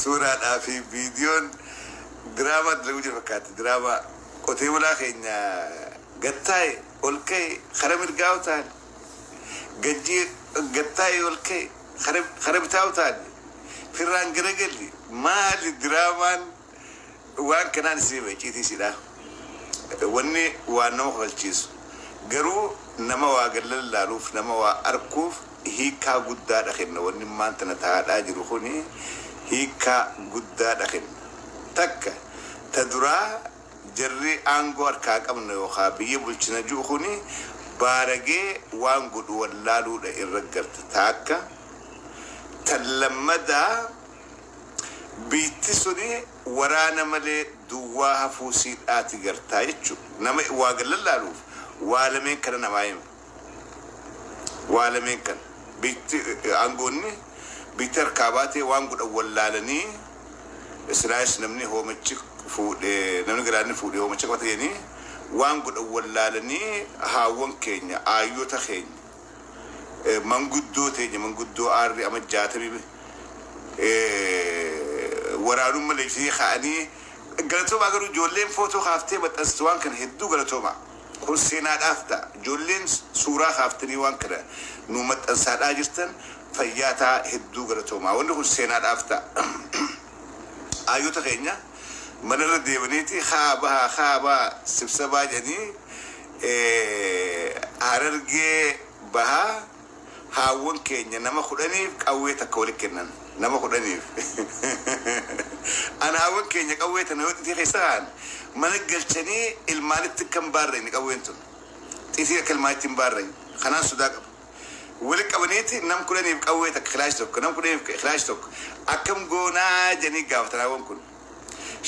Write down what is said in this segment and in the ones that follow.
Suuraadhaa fi viidiyoon diraamaa dalaguu jira fakkaatti. Diraamaa qotee bulaa keenya gattaa'e ol ka'e kara mirgaa utaale. Gajjii gattaa'e ol ka'e kara bitaa utaale. Firraan garagalli maali diraamaan waan kanaan isin hima icciitii isiidha. Wanni waan nama kofalchiisu garuu nama waa gad lallaaluuf nama waa arkuuf hiikkaa guddaadha kenna wanni ammaan tana tahaadhaa jiru kuni hiikkaa guddaadha kenna. Takka ta duraa jarri aangoo harkaa qabna yookaa biyya bulchina ju'u kuni baaragee waan godhu wallaaluudha irra garta taakka. Tan lammadaa Biitti suni waraana malee duwwaa hafuu siidhaati gartaa jechu. Nama waa gad lallaaluuf waa lameen kana namaa hima. Waa lameen kana. Biitti aangoonni biitti harkaa baatee waan godhan wallaalanii silaayis namni hoomachi fuudhe namni galaanni fuudhe hoomacha qabata jedhanii waan godhan wallaalanii haawwan keenya aayyota keenya manguddoo teenya manguddoo aarri ama 60 waraanumma leenjisanii ka'anii galatoomaa garuu ijoolleen footoo kaaftee maxxansitu waan kana hedduu galatoomaa kun seenaadhaaf ta'a ijoolleen suuraa kaaftanii waan kana nu maxxansaadhaa jirtan fayyaa ta'a hedduu galatoomaa wanni kun seenaadhaaf ta'a aayyoota keenya manarra deemaniiti haa bahaa haa bahaa sibsabaa jedhanii Harargee bahaa haawwan keenya nama 10f qawwee takka wali kennan. Nama 10f. An haawwan keenya qawwee tana yoo xitii keessa kaa'an mana galchanii ilmaanitti akka hin baarrayne qawween tun. Xitii akka ilmaanitti hin baarrayne. Kanaan sodaa qaba. Wali qabaniiti nam 10f qawwee takka kilaash tokko nam 10f kilaash tokko akkam goonaa jedhanii gaafatan haawwan kun.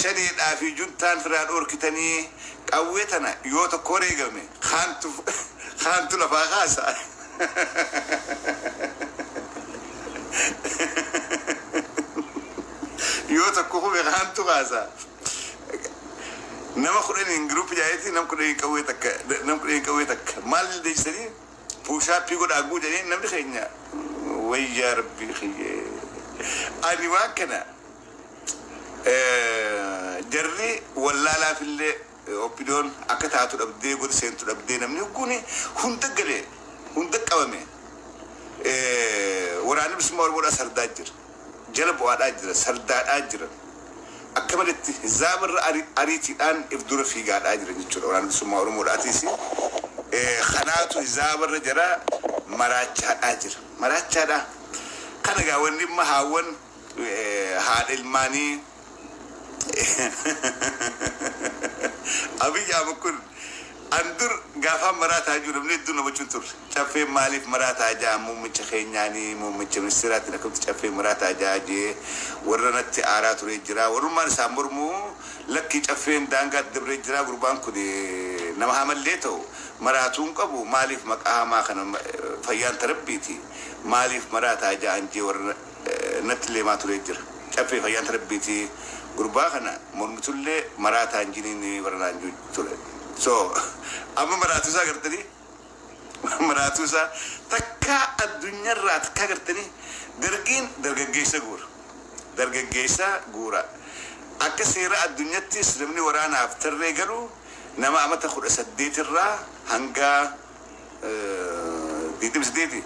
Shaneedhaa fi juntaan firaa dhoorkitanii qawwee tana yoo tokko wareegame kaantu kaantu lafaa kaasa. Yoo tokko kufe kaantu kaasa. Nama 10n group jaayeeti nam 10n qawwee takka nam 10n qawwee takka maal deebisanii puushaappii godhaa guu jedhanii namni keenya wayyaa rabbii kiyyee ani waan kana Jarri wallaalaafillee OPDOn akka taatu dhabdee goda seentu dhabdee namni hogguuni hunda gale hunda qabame waraanni bilisummaa Oromoodhaa sardaa jira. Jala bu'aadhaa jira sardaadhaa jiran. Akka maletti hizaabarra ariitiidhaan if dura fiigaadhaa jiran jechuudha waraanni bilisummaa Oromoodhaatiis kanaatu hizaabarra jara maraachaadhaa jira. Maraachaadhaa. Kana gaa wanni imma haawwan haadha ilmaanii Abiy Ahmad kun an dur gaafaan maraataa jiru namni hedduun na hubachuun turre. Caffeen maaliif maraataa ja'a muummicha keenyaanii muummicha ministeeraatiin akkamitti caffeen maraataa ja'a jee warra natti aaraa turee jira. Warrummaan isaan mormuu lakkii caffeen daangaatti dabree jira gurbaan kun nama hamallee ta'u maraatuu hin qabu maaliif maqaa hamaa kana fayyaan tarabbiiti maaliif maraataa ja'an jee warra natti leemaa turee jira. Caffee fayyaan ta rabbiiti gurbaa kana mormitullee maraataa hin jiniin warra naan jiru ture. So amma maraatuu isaa gartanii maraatuu isaa takkaa addunyaarraa takkaa gartanii dargiin dargaggeessa guura. Dargaggeessa guura. Akka seera addunyattis namni waraanaaf tarree galu nama amata 18 irraa hanga 28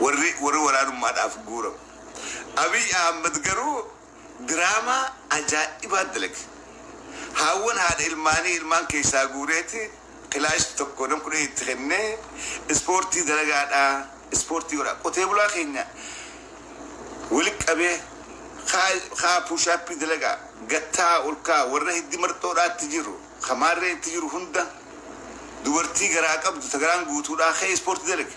warri warri waraanummaadhaaf guuramu. Abiy Ahmad garuu diraamaa ajaa'ibaa dalage. Haawwan haadha ilmaanii ilmaan keessaa guureeti kilaash tokko nam 10 itti kennee ispoortii dalagaadhaa ispoortii godhaa qotee bulaa keenya wali qabee kaa kaa puushaappii dalagaa gattaa ol kaa warra hiddi marxoodhaatti jiru ka maarree itti jiru hunda dubartii garaa qabdu ta garaan guutuudhaa ka'ii ispoortii dalagi.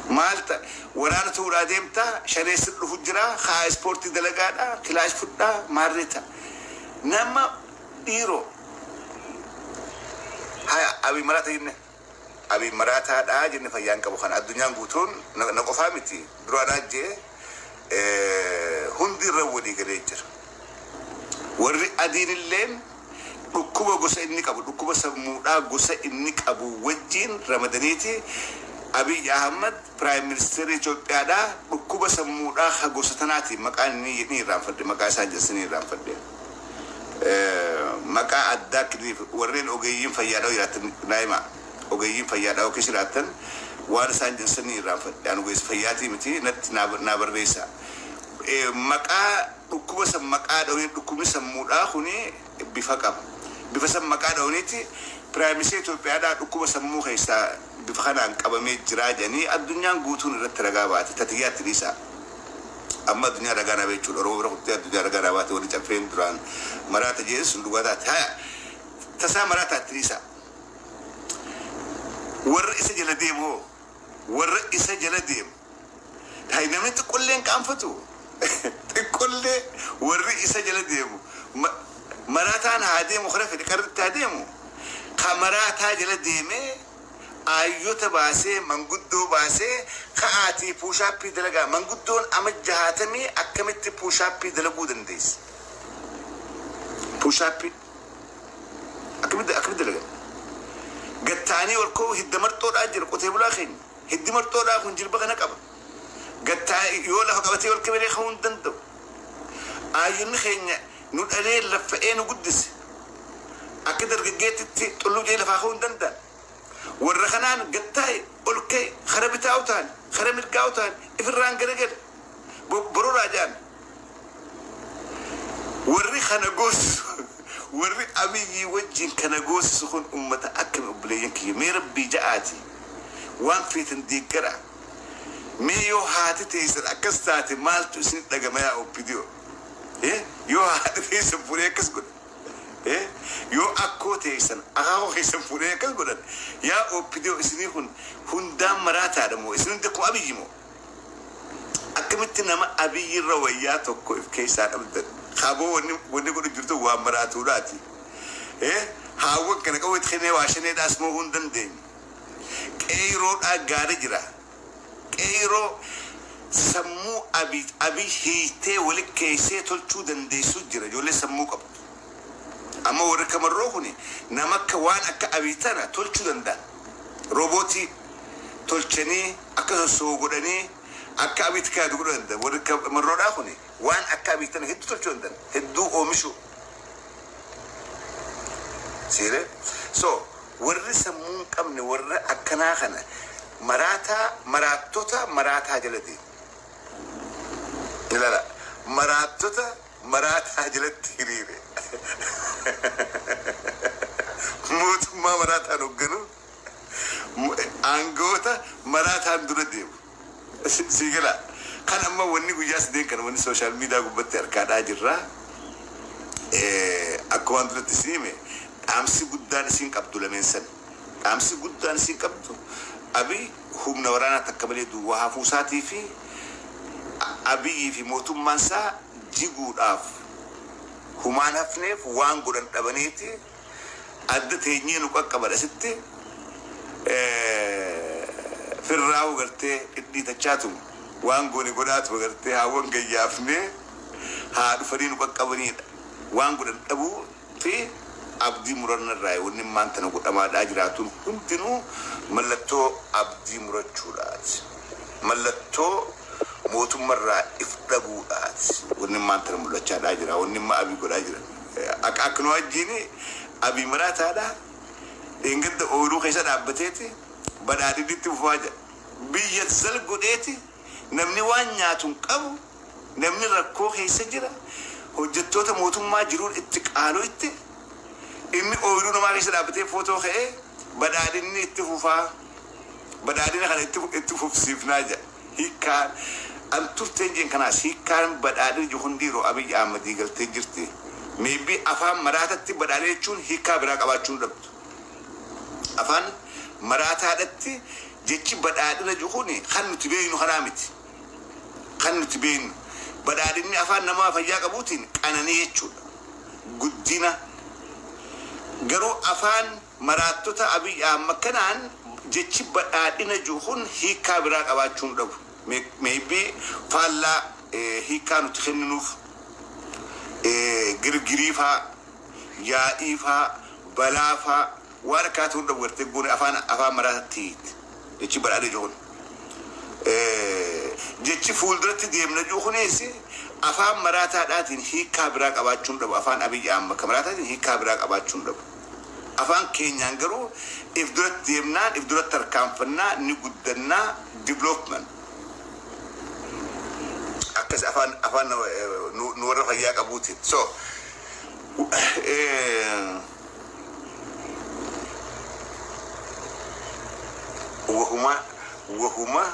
Maal ta waraana ta'uudhaa deemta shanee sir dhufu jira kaa ispoortii dalagaadha kilaash fudhaa maarree ta nama dhiiroo haya Abiy maraata jenne Abiy maraataadha jenne fayyaan qabu kana addunyaan guutuun na qofaa miti duraan ajjee hundi irra walii galee jira. Warri adiin illeen dhukkuba gosa inni qabu, dhukkuba sammuudhaa gosa inni qabu wajjiin ramadaniiti Abiy Ahmad Prime Minister Itoophiyaadhaa dhukkuba sammuudhaa ka gosa tanaatiin maqaan inni ni irraanfadhe, maqaa isaan jedhan ni irraanfadhe. Maqaa addaa kiniif warreen ogeeyyiin fayyaadhaa jiraatan naa himaa. Ogeeyyiin fayyaadhaa yookiis jiraatan waan isaan jedhan ni irraanfadhe. Ani ogeessa fayyaatii miti, natti naa barreessa. Maqaa dhukkuba san maqaa dhawee, dhukkubni sammuudhaa kuni bifa qaba. Bifa san maqaa dhawaniiti Prime Minister Itoophiyaadhaa dhukkuba sammuu keessaa bifa kanaan qabamee jiraa jedhanii addunyaan guutuun irratti ragaa baate tatiyyaatti dhiisaa. Amma addunyaa ragaa naa jechuudha. Oromoo bira kuttee addunyaa ragaa naa baate, wanni caffeen duraan maraata jeen sun dhugaa taate. Haya, tasaa maraataatti dhiisaa. Warra isa jala deemu hoo? Warra isa jala deemu. Hay, namni xiqqollee hin qaanfatu. Xiqqollee warri isa jala deemu. Maraataan haa deemu, kara fedhe qarritti haa deemu. Ka maraataa jala deemee aayyota baasee, manguddoo baasee, ka'aatii push-up dalagaa. Manguddoon ama 60 akkamitti push-up dalaguu dandeessi? Push-up akkamitti dalagan? Gattaanii ol ka'uu, hidda marxoodhaa jira qotee bulaa keenya. Hiddi marxoodhaa kun jilba kana qaba. Gattaa yoo lafa qabatee ol kabalee ka'uu hin danda'u. Aayyonni keenya nu dhalee laffa'ee nu guddise. Akka dargaggeettitti xulluu jee lafaa ka'uu hin danda'an. Warra kanaan gattaa'e, ol ka'e, kara bitaa utaale, kara mirgaa utaale, ifirraan garagale. Bororaa jedhan. Warri kana goosisu, warri Abiyyii wajjin kana goosisu kun ummata akkami? Obboleeyyan kiyya, mee rabbii ja'aati waan feetan deeggara. Mee yoo haati teessan akkas taate maaltu isin dhagama yaa OPDO? Yoo haati teessan fuudhee akkas godhe, yoo akkoo teessan, akaakoo keessan fuudhee akkas godhan, yaa OPDO, isinii kun hundaan maraataadha moo isin hundi akkuma Abiyyi moo? Akkamitti nama Abiyyi irra wayyaa tokko if keessaa dhabdan? Kaaboo wanni godhu jirtu waan maraatuudhaati. Haawwan kana qabu itti kennee waa shaneedhaas moo hin dandeenye. Qeeyroodhaa gaarii jira. Qeeyroo sammuu Abiy hiitee wali keessee tolchuu dandeessu jira. Ijoollee sammuu qabdu. Amma warri kamarroo kuni nama akka waan akka Abiy tana tolchuu danda'an. Roobootii tolchanii akka sossoo godhanii akka Abiy kaadu godhuu danda'an. Warri kamarroodhaa kuni waan akka Abiy tana hedduu tolchuu danda'an. Hedduu oomishuu. Siire? So warri sammuu hin qabne warra akkanaa kana maraataa, maraattota maraataa jala deemu. Ilaala, maraattota maraataa jalatti hiriire. Mootummaa maraataan hoogganu, aangoota maraataan dura deemu. Si gala. Kan amma wanni guyyaa sadeen kana wanni social media gubbatti harkaadhaa jirra. Akka waan duratti isin hime, dhaamsi guddaan isin qabdu lameen san. Dhaamsi guddaan isin qabdu, Abiy humna waraanaa takka malee duwwaa hafuu isaatii fi Abiyyii fi mootummaan isaa jiguudhaaf humaan hafneef waan godhan dhabaniiti adda teenyee nu qaqqaban asitti firraa'uu gartee dhidhiitachaatuma waan goone godhaatuma gartee haawwan gayyaafnee haa dhufanii nu qaqqabanidha. Waan godhan dhabuu fi abdii murannarraa wanni maan tana godhamaadhaa jiraatuun hundinuu mallattoo abdii murachuudhaati. Mallattoo mootummarraa if dhabuudhaati. Wanni maan tana mul'achaadhaa jira. Wanni imma Abii godhaa jira. Akka akka nu wajjin Abii maraataadha. Dheengadda ooyiruu keessa dhaabbateeti badhaadhinnitti fufaa jira. Biyya zal godheeti, namni waan nyaatu hin qabu, namni rakkoo keessa jira, hojjettoota mootummaa jiruun itti qaaloo itti inni ooyiruu namaa keessa dhaabbatee footoo ka'ee badhaadhinni itti fufaa, badhaadhina kana itti fufsiifnaa jedha. Hiikkaan an turteen jeen kanaas hiikkaan badhaadhina jiru hundi yeroo Abiy Ahmadii galtee jirti. Maybe afaan maraatatti badhaadhina jechuun hiikkaa biraa qabaachuu hin dhabdu. Afaan maraataadhatti jechi badhaadhina jiru kuni kan nuti beeknu kanaa miti. Kan nuti beeknu badhaadhinni afaan namaa fayyaa qabuutiin qananii jechuudha. Guddina. Garuu afaan maraattota Abiy Ahmad kanaan jechi badhaadhina jiru kun hiikkaa biraa qabaachuu hin dhabu. Maybe faallaa hiikkaa nuti kenninuuf girgirii faa, yaa'ii faa, balaa faa waan akkanaa ta'uu hin dhabu gartee goone afaan maraatatti hiikti. Jechi badhaadhe jiru kun. Jechi fuulduratti deemna jiru kunis afaan maraataadhaatiin hiikaa biraa qabaachuun dhabu. Afaan Abiyyi Ahmad kan maraataatiin hiikaa biraa qabaachuun dhabu. Afaan keenyaan garuu if duratti deemnaan, if duratti tarkaanfannaa, ni guddannaa, development. Akkas afaan nu warra fayyaa qabuutiin. So wahuma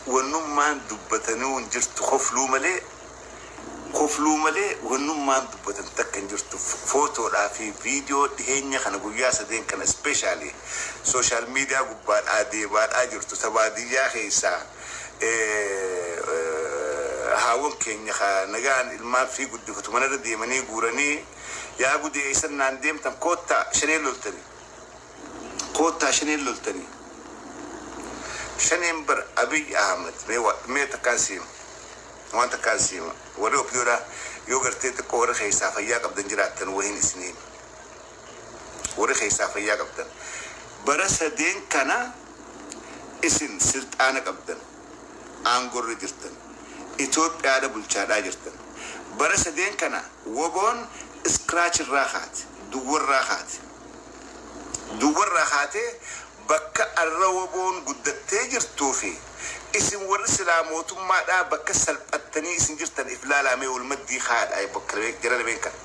wannummaan dubbatanii hin jirtu, kofluu malee, kofluu malee wannummaan dubbatan takka hin jirtu. Footoodhaa fi viidiyoo dhiheenya kana guyyaa 3 kana especially social media gubbaadhaa deemaadhaa jirtu, ta baadiyyaa keessaa haawwan keenya nagaan ilmaan fi guddifatu manarra deemanii guuranii, "Yaa gudee, eessan naan deemtan? Koottaa, shaneen loltanii, koottaa, shaneen loltanii." Shaneen bar Abiy Ahmad. Mee takkaan siima, waan takkaan siima. Warri OPDOdhaa yoo gartee xiqqoo warri keessaa fayyaa qabdan jiraattan, wahiin isinii warri keessaa fayyaa qabdan, bara 3 kana isin silxaana qabdan, aangorra jirtan, Itoophiyaadha bulchaadhaa jirtan. Bara 3 kana WBOn scratch irraa kaate, duwwarraa kaate, duwwarraa kaatee bakka arra WBOn guddattee jirtuu fi isin warri silaa mootummaadhaa bakka salphattanii isin jirtan if laalaamee wal maddii haadha. Bakka jara lameen kana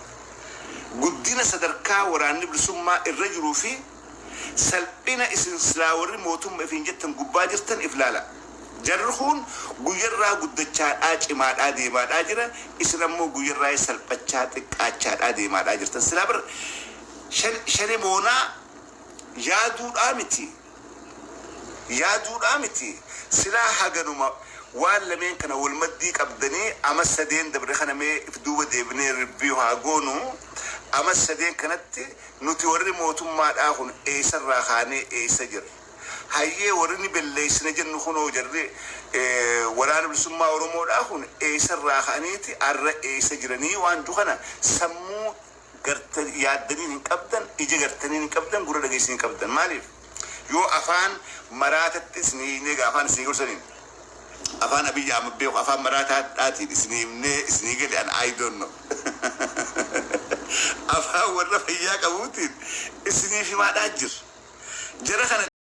guddina sadarkaa waraanni bilisummaa irra jiruu fi salphina isin silaa warri mootummaa ifiin jettan gubbaa jirtan if laala. Jarri kun guyyarraa guddachaadhaa, cimaadhaa deemaadhaa jira. Isin ammoo guyyarraa salphachaa, xiqqaachaadhaa deemaadhaa jirtan. Silaa bar shane boonaa yaaduudhaa miti. Yaaduudhaa miti. Silaa haganuma waan lameen kana wal maddii qabdanii, ama 3 dabre kana mee if duuba deebinee review haa goonu. Ama 3 kanatti nuti warri mootummaadhaa kun eessarraa kaanee eessa jira? Hayyee, warri ni belleessine jennu kunoo, jarri waraana bilisummaa Oromoodhaa kun eessarraa ka'aniiti arra eessa jiranii? Waan jiru kana sammuu yaaddaniin hin qabdan, ija gartaniin hin qabdan, gurra dhageessanii hin qabdan. Maaliif? Yoo afaan maraatatti isinii himnee, afaan isinii gorsaniin, afaan Abiyyi Ahmad beeku, afaan maraataadhaatiin isinii himnee isinii gale, an I don't know. Afaan warra fayyaa qabuutiin isiniif himaadhaa jira. Jara kana